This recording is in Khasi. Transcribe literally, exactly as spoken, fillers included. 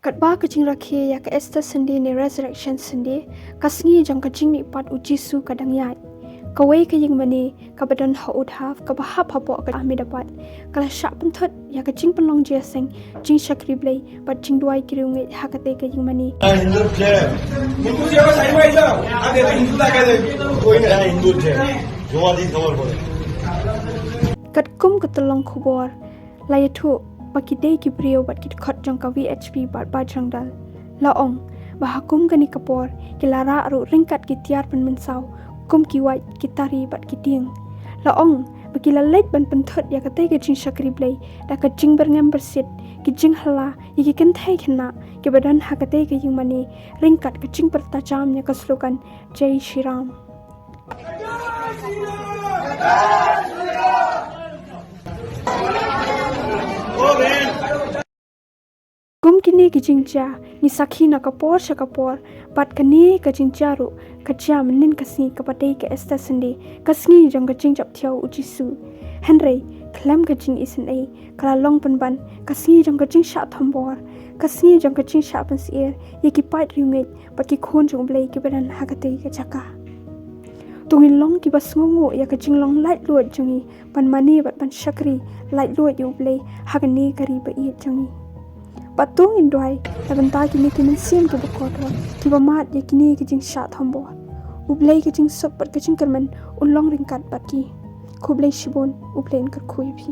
Katba ka jingrakhe ïa ka Easter Sunday ne Resurrection Sunday, ka sngi jong ka jingmihpat u Jisu ka dang ïaid. Kawei ka ïingmane kaba don ha Uddhav, kaba hap hapoh ka Ahmedabad, ka la shah pynthut ïa ka jingpynlong jingïaseng, jingshakri Blei bad jingduwai ki riewngeit ha katei ka ïingmane. हिंदू थे। हिंदू थे, बस साइड में आ जाओ। आप ये हिंदू ला के कोई नहीं हिंदू थे। जो वाली खबर बोले। Katkum ka tyllong khubor, la ïathuh ba ki dei ki briew bad ki dkhot jong ka V H P bad Bajrang Dal. La ong ba ha kum kane ka por ki la rah ruh ryngkat ki tiar pynmynsaw kum ki wait, ki tari bad ki tieng. La ong ba ki la leit ban pynthut ïa katei ka jingshakri Blei da ka jingbyrngem byrsit, ki jinghylla ïa ki kynthei khynnah kiba don ha katei ka ïingmane ryngkat ka jingpyrta jam ïa ka slogan Jai Shri Ram. Kum kine ki jingjia ngi sakhi na ka por sha ka por, bad kane ka jingjia ruh ka jia mynnin ka sngi kaba dei ka Easter Sunday, ka sngi jong ka jingjop thiaw u Jisu. Hynrei khlem ka jingisynei, ka la long pynban ka sngi jong ka jingshah thombor, ka sngi jong ka jingshah pynsyier ïa ki paid riewngeit bad ki khun jong U Blei kiba don ha katei ka jaka. To ngin long kiba sngewnguh ïa ka jinglong laitluid jong ngi ban mane bad ban shakri laitluid ïa U Blei ha kane ka ri ba ïeit jong ngi. Bad to ngin duwai na bynta kine ki mynsiem kiba kordor, kiba mad ïa kine ki jingshah thombor. U Blei ka jingsuk bad ka jingkyrmen un long ryngkat bad ki. Khublei shibun, U Blei un kyrkhu ïa phi.